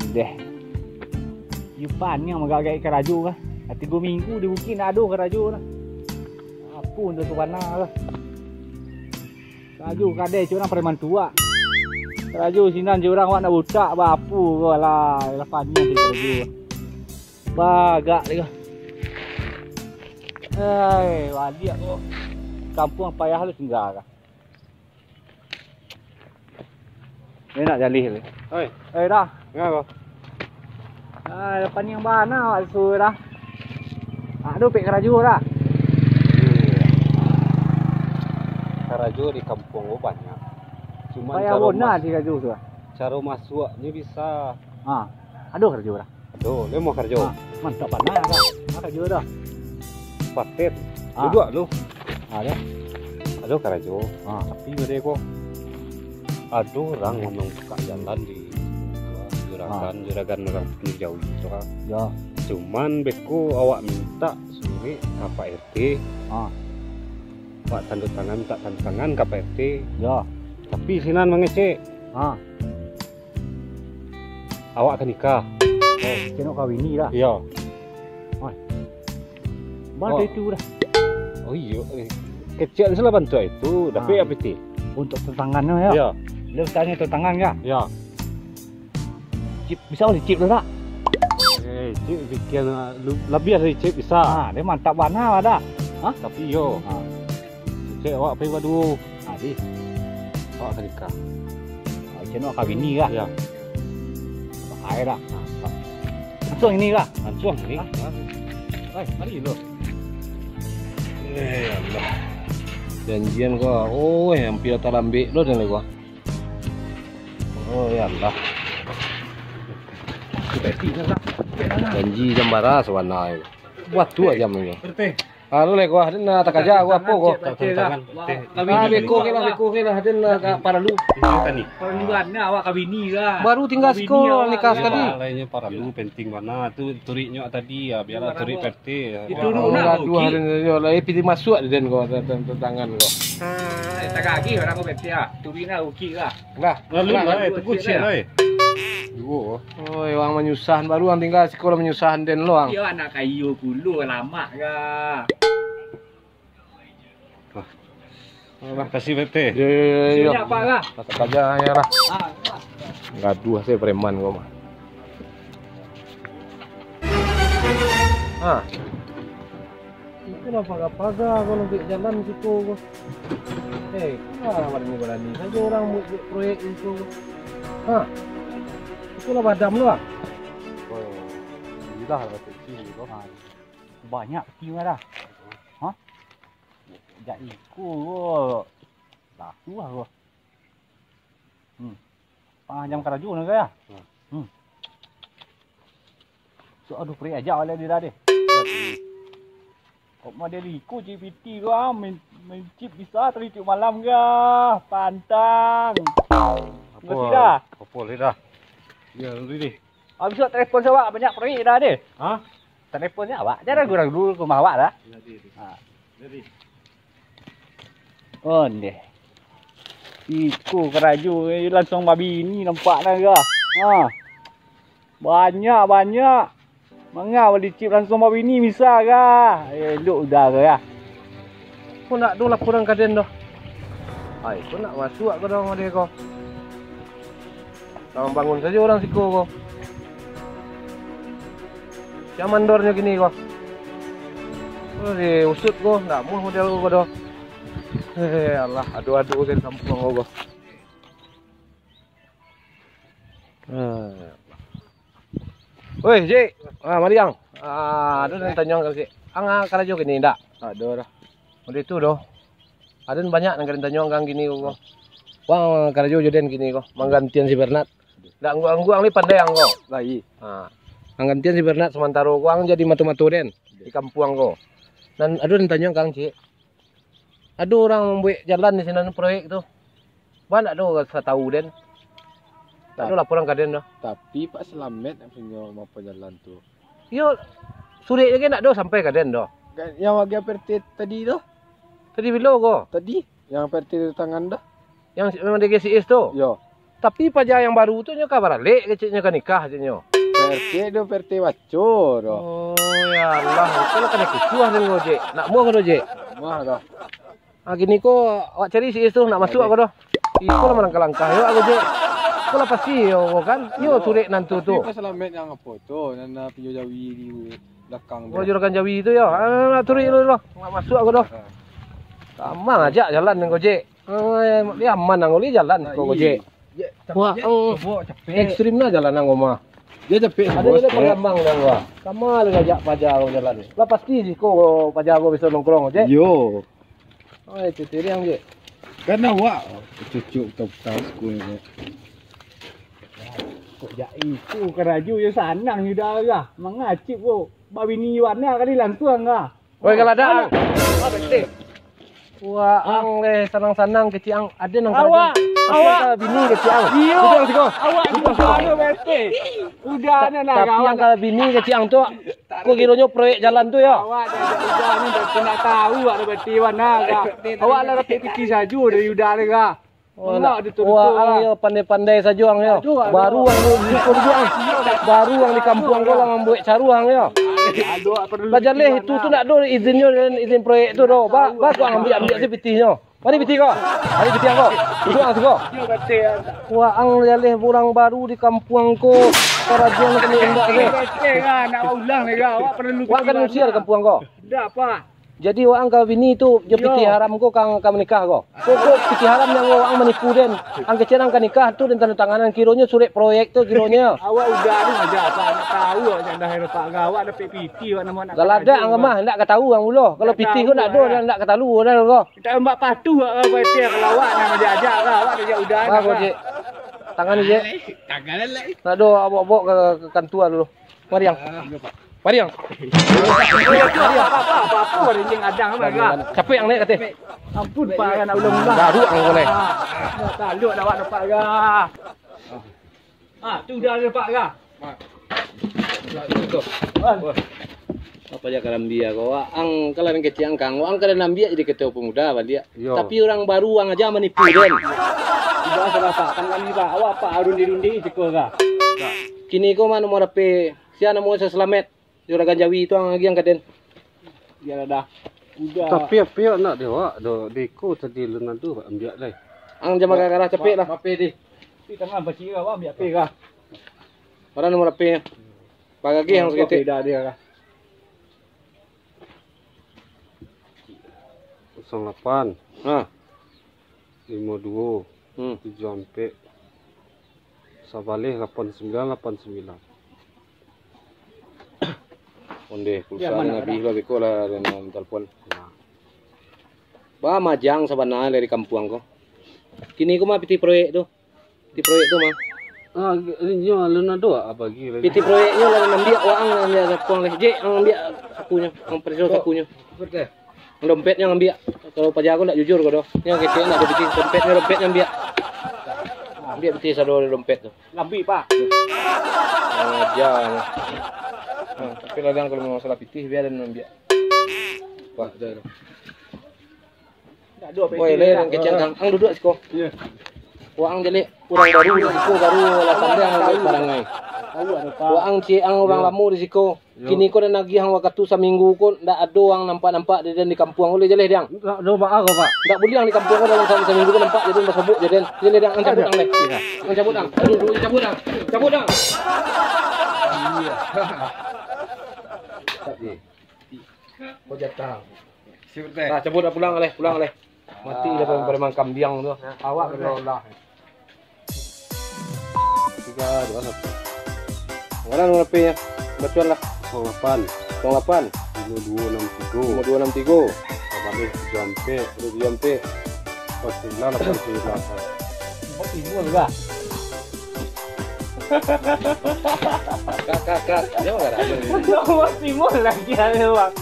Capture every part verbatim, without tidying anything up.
Deh. Iyo paniang magagak karajo kah. Lah tigo minggu di bukik ndak ado karajo lah. Apo ndak tu bana lah. Karajo kadai cik urang preman tuak. Karajo sinan cik urang awak nak butak, ba apo ko lah. Lah paniang cik karajo. Bagak deh ko. Hei, baliak ko. Kampuang payah lu tinggal kah. Ni nak jalih ni. Oi. Eh, dah. Ngako? Ah, depan yang bana awak suruh dah. Ah, tu pek karajo dah. Karajo di kampuang ko banyak. Cuma payah caro bona mas-, di karajo tu lah. Caro masuaknyo bisa. Ha. Aduh, karajo dah. Aduh, dia mau karajo. Ha, mantap bana dah. Ah, karajo dah. Paten. Ah. Duduk lu. Ah, dah. Aduh, karajo. Ah. Tapi gede ko. Ado urang memang buka jalan di juragan, juragan urang pinggir jauah itu kan. Ya. Cuman beko awak minta surek ka Pak R T. Ah. Awak tanda tangan, minta tanda tangan ka Pak R T. Ya. Tapi sinan mangecek. Ah. Awak ka nikah. Oh, kena kawini lah. Iya. Oi. Bantu itu dah. Oh iyo, eh. Kecek salah bantu itu, tapi ah, apa ti? Untuk tantangan tu ya. Iya. Dia tanya tantangan ya? Iya. Cip, bisa beli cip tu tak? Eh, cip bikin ah, lu- lebih dari cip bisa. Ah, dia mantap bana dah. Hah? Tapi yo. Ah. Cek awak pai baduo. Ah, di. Awak ka nikah. Ah, ceno ka bini kah? Ya. Bahaya dah. Langsung ini kah? Langsung ini. Ah. Oi, mari lu. Eh, Allah. Janjian ko, oh, hampir talambek lo dan ko. Oh, ya Allah. Janji jam bara sabana. Buat tu aja mungkin. Halo, leh, gua, den, ah, takaja, gua, apo, gua? Tantangan, teh. Ah, beko ke lah, beko ke lah, den, ah, ka paralu. Paralu bana awak ka bini lah. Baru tinggal siko, nikah sakali. Lainnya paralu, penting bana. Tu turiknyo tadi, ya, biarlah turik P R T, ya. Itu dulu nak gaduh, den, yo, lah, eh, pilih masuk, den, gua, tan-, tan-, tantangan, gua. Eh, tagak lagi urang ko P R T, ah. Turik nak ukik lah. Lah, lalu lah, eh, teguh cek lah, eh. Duo. Oi, wang manyusahan, baru wang tinggal siko lah manyusahan den lo, wang. Iyo, anak kayo pulo, lamak ka. Wah. Makasih, P T. Yo, yo, yo, yo. Siap, Pak, lah. Masak saja, ya, lah. Ah, Pak. Gaduh, saya preman kau mah. Ah. Iko lah paga-paga ko lobek jalan siko ko. Eh, iko lah barani-barani sajo urang buek-buek proyek siko ko. Ha. Iko lah badam tu lah. Oh, ilah lah kecil ko. Ha. Banyak peti mah dah. Ha? Jak iko ko. Laku lah ko. Hmm. Pangah jam karajo nan kaya. Hmm. Hmm. So, aduh, perih aja awak lihat dia dah deh. Kok model iko cik piti ko ah, main, main chip bisa tadi tiap malam ga. Pantang. Apa? Ngerti dah? Apa boleh dah? Ya, ngerti deh. Habis awak telepon awak banyak perih dah deh. Hah? Telepon awak. Jangan ragu-ragu dulu ke rumah awak dah. Ya, deh, deh. Ha. Jadi. Ondeh. Iko karajo, eh, langsung babini nampak nah ga. Ha. Banyak, banyak. Manga bali chip langsung babini bisa ga. Eh, elok udah ga. Ko nak do laporan ka den doh. Ai, ko nak masuak ko doh deh ko. Lah mambangun sajo urang siko ko. Sia mandornyo kini ko. Oh, diusut ko, ndak muah model ko doh. Eh, alah, ado-ado sajo kampuang ko. Eh. Oi, Cik. Ah, mari ang. Ah, ado nan tanyo ang, Cik. Ang, ah, karajo kini ndak? Ado lah. Model itu doh. Aden banyak nan ka den tanyoan kini ko. Wang karajo jo den kini ko, manggantian si Bernat. Ndak angguang-angguang ni pandai ang ko. Lai. Ha. Manggantian si Bernat samantaro ko ang jadi mato-mato den di kampuang ko. Nan ado den tanyoan kang, Cik. Ado urang mambuek jalan di sinan proyek tu. Ba ndak ado satau den. Ndak ado laporan ka den doh. Tapi Pak Slamet nan punyo mapo jalan tu. Iyo, surek lagi ndak ado sampai ka den doh. Kan yang bagi P R T tadi tu? Tadi bilo ko? Tadi, yang P R T tangan tu? Yang memang D G C S tu? Yo. Tapi paja yang baru tu nyo ka baralek keceknyo, ka nikah keceknyo. P R T do, P R T baco do. Oh, ya Allah, itu lah kanai kusuah den ko, Jek. Nak muah ko do, Jek? Muah do. Ah, kini ko awak cari si Is tu, nak masuak ko do. Iko lah malangkah-langkah yo, aku, Jek. Ko lah pasti yo, kan? Yo, surek nan tu tu. Tapi Pak Slamet yang apo tu, nan, ah, pinjau jawi di balakang tu. Oh, juragan jawi tu yo. Ah, nak turuik dulu, dulu. Nak masuak ko do. Ah. Aman aja jalan ko, Jek. Ah, dia aman nang oleh jalan ko, Jek. Wah, capek, oh, capek. Ekstrim nah jalan nang ko mah. Dia capek, ada bos, ni pagambang nang ko. Sama lah ajak paja ko jalan. Lah pasti siko paja ko bisa nongkrong, Jek. Yo. Oh, itu tu yang, Jek. Kan awak cucuk tau-tau siko ni, Jek. Kok jak itu karajo yo sanang Yuda lah. Mangacik ko. Babini Yuana kali lantuang ka. Woi, Galadak. Alah. Wah, ang leh, sanang-sanang kecik ang. Ada nang awak, karajo. Awak. Tapi angka bini kecik ang. Iyo. Duduk siko. Awak duduk siko. Udah, nah, tapi angka bini kecik ang tu, ko kironyo proyek jalan tu yo. Awak dah, dah, dah, ni dah, dah nak tahu, awak dah berarti mana, kah? Awak lah dapat pitih sajo dari Yuda ni, kah? Oh, nak, wah, ang yo pandai-pandai sajo ang yo. Baru ang di siko tu ang. Baru ang di kampuang ko lah mambuek caruah ang yo. Lah jaleh itu tu ndak ado izinnyo dan izin proyek tu doh. Ba, ba ko ang ambiak-ambiak se pitihnyo. Mari pitih ko. Mari pitih ang ko. Duduak ang siko. Wah, ang jaleh urang baru di kampuang ko. Karajo nan kami indak se. Nak ulang ni, awak perlu. Wak kan usia di kampuang ko. Indak, Pak. Jadi, waang ka bini tu, jo pitih haram ko ka, ka manikah ko. Ko, ko pitih haram nan waang manipu den. Ang kecek ang ka nikah tu den tanda tanganan, kironyo surek proyek tu kironyo. Awak udah ni aja, Pak, nak tahu awak jandah ero, Pak, awak dapek pitih, awak namo nak. Galadak ang mah, ndak ka tahu ang ulo. Kalau pitih ko ndak ado, ndak ka tahu dah ko. Kita mbak patuh awak ka pitih, kalau awak nak diajak ka, awak diajak udah. Bagus, Cik. Tangan ni, Cik. Tangan ni. Nak do, bawa, bawa ka, ka kantua dulu. Mari ang. Mari ang. Mari ang. Apa-apa, apa-apa, rinjing adang mah, Kak. Capek ang naik ka ateh. Ampun, Pak, nak ulun, Pak. Baru ang boleh. Ah, dah taluk dah awak dapat, Kak. Ah, tu dah dapat, Kak. Apa ja kalambia ko, ang kalau nan kecek ang kang, ang kada nambiak jadi ketua pemuda baliak. Yo. Tapi urang baru ang aja manipu den. Sudah salah paham kami, Pak. Awak, Pak, arun dirundi ceko, Kak. Kini ko mah nomor H P. Sia namo Sia Slamet? Juragan Jawi tu ang agiah ka den. Biar ada. Udah. Tapi apiak nak dewak do, deko tadi lun ado ambiak lai. Ang jama garah capek lah. Mape deh. Tapi tangan pacik kah, ambiak ape kah? Mana nomor H P-nya? Bagagih ang saketek. Beda dia kah? Kosong lapan. Ha. Limo duo, hmm, tujuah ampek, sabaleh lapan sambilan lapan sambilan. Ondeh, pulsa abih lah, beko lah, den telepon. Nah. Ba majang sabana dari kampuang ko. Kini ko mah pitih proyek tu. Pitih proyek tu mah. Ah, inyo alun ado apa lagi lagi? Pitih proyeknyo lah nambiak, waang nambiak sapuang leh. Jek, ang ambiak sakunyo, ang pareso sakunyo. Dompetnyo ambiak. Kalau paja ko ndak jujur ko doh. Nyo kecek ndak ado pitih, dompetnyo, dompetnyo ambiak. Ambiak pitih sado dompet tu. Lambik, Pak. Aja. Nah, tapi lah, kalau masalah pitih, biar den ambiak. Wah, dah. Woi, leh, ang kecek ang, ang duduak siko. Iyo. Waang jaleh urang baru di siko, baru lah pandai ang ambiak parangai. Waang ciek ang urang lamo di siko. Kini ko den agiah ang wakatu saminggu ko, ndak ado ang nampak-nampak di, di kampuang ko, leh jaleh deh ang. Ndak ado baa ko, Pak. Ndak buliah ang di kampuang ko dalam sa-, saminggu ko nampak jadi basobok jadi. Jaleh deh ang, ang cabut ang leh. Ang cabut ang. Aduh, aduh, cabut ang. Cabut ang. Iyo. Ko jatah. Nah, cabut dah, pulang leh, pulang leh. Mati dah preman kambiang tu. Awak kena olah. Tiga, dua, satu. Mana nomor H P-nya? Bacoan lah. Kosong lapan. Kosong lapan. Limo duo enam tigo. Limo duo enam tigo. Lapan tujuh ampek. Lapan tujuh ampek. Lapan sembilan lapan sembilan. Kok timbul kah? Kak, kak, kak. Dia mah kada ada. Nomor timbul lagi ada, Bang.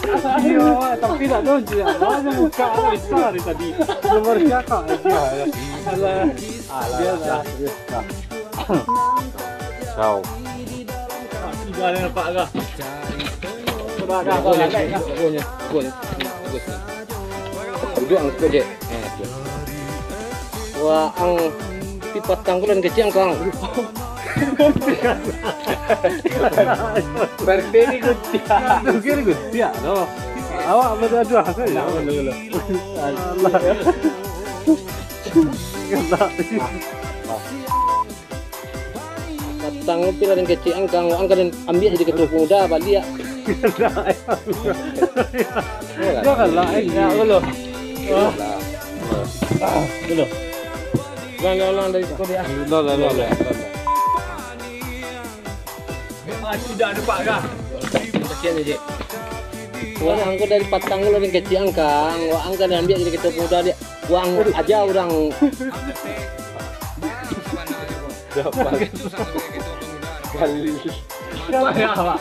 Iyo, tapi tak tahu je. Mana buka lah itu hari tadi. Nomor kakak aja. Alah. Alah. Biar lah. Ciao. Tiga ni nampak kah? Coba kak, kau lihat. Duduk ang sikok, Jek. Wah, ang Patang ko lah kecek angkang. Berarti ni kutiak. Mungkin kutiak tu. Awak beradu-adu sajo. Alah. Kena. Patang ko lah kecek angkang, angkang ambiak jadi ketua pemuda baliak. Janganlah, eh, ya Allah. Ah. Ah, dulu. Ulang, ulang, ulang dari siko dia. Ulang, ulang, ulang, ulang. Ah, sudah nampak kah? Kasihan je. Wah, angko dari patang ko lah kecek angkang. Wah, angkang ambiak jadi ketua pemuda dia. Wah, aja urang. Dapat. Kali. Dapat ya, Pak?